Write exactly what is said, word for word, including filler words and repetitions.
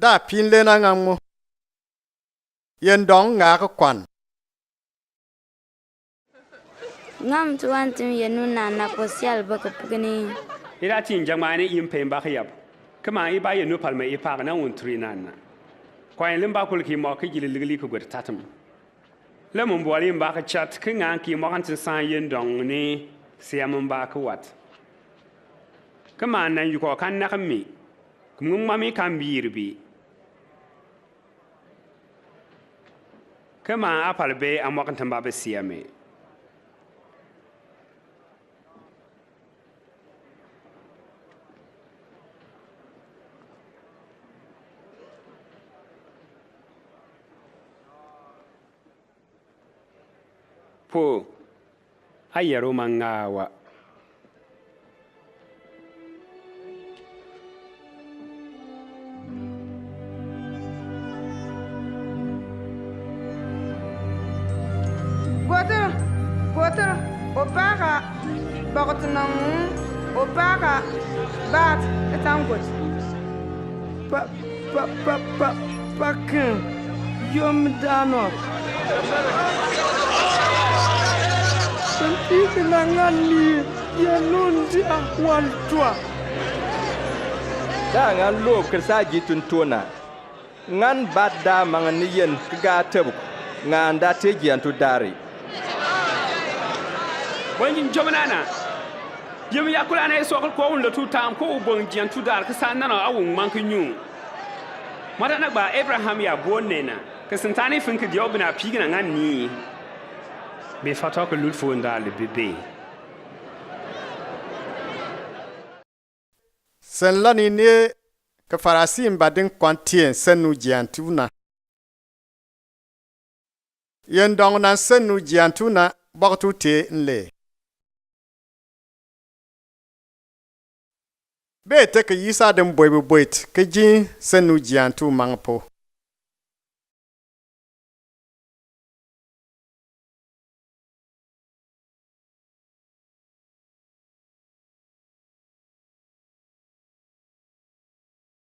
da pinle na ngan mo. Yendong nga ke kwan. Ngam tuan tim yenu na na kosial ba ke pugni. I da tin jangmani im pemba ke yab. Kema i ba yenu palme i pa na un turi na na. Kwan limba kul ki mo ke jili ligli ke gwet tatam. Lɛ mumbual i mba kɛ chat kɛ ŋa̱a̱n ki mɔk an tin san yendɔŋ ni siam mba kɛ wat. Kɛ man nan yukɔ kan nak mi. Kɛ mum mami kan biir bi. Kɛ man apal bɛ a mɔk an tin ba bɛ siam mi. Po, a yɛro ma ŋaa wa. Gotǝr, gotǝr, o paka, bɔkɔt nɔŋ, o paka, bat, etan got. Pa, pa, pa, pa, pakin, yom dano. Tǝntǝ kǝna ŋan ni, yɛ nun di a wal tua. Da ŋan lop kǝrsa ji tǝntona. Ŋan bat da maŋ ni yɛn kǝ ga tǝbuk, ŋan da te jiantu dari. Bɔn jin jɔmnana. Yem ya kula na Esau kǝl ko wun lotu tam ko wun bɔn jiantu dari kǝ san nana a wun maŋ kǝ nyu. Mata na gba Abraham ya bɔn nena kǝ sintani fin kǝ diɔ bina pigina ŋan ni. Be fatɔ kǝ lut fon dari bebe. Sɛn lɔni ni kɛ Farisi mba din kɔn tien sɛn nu jiantu na. Yendɔŋ nan sɛn nu jiantu na bɔktu te nle. Be te kɛ yisa din boi bi boit kɛ jin sɛn nu jiantu maŋ po.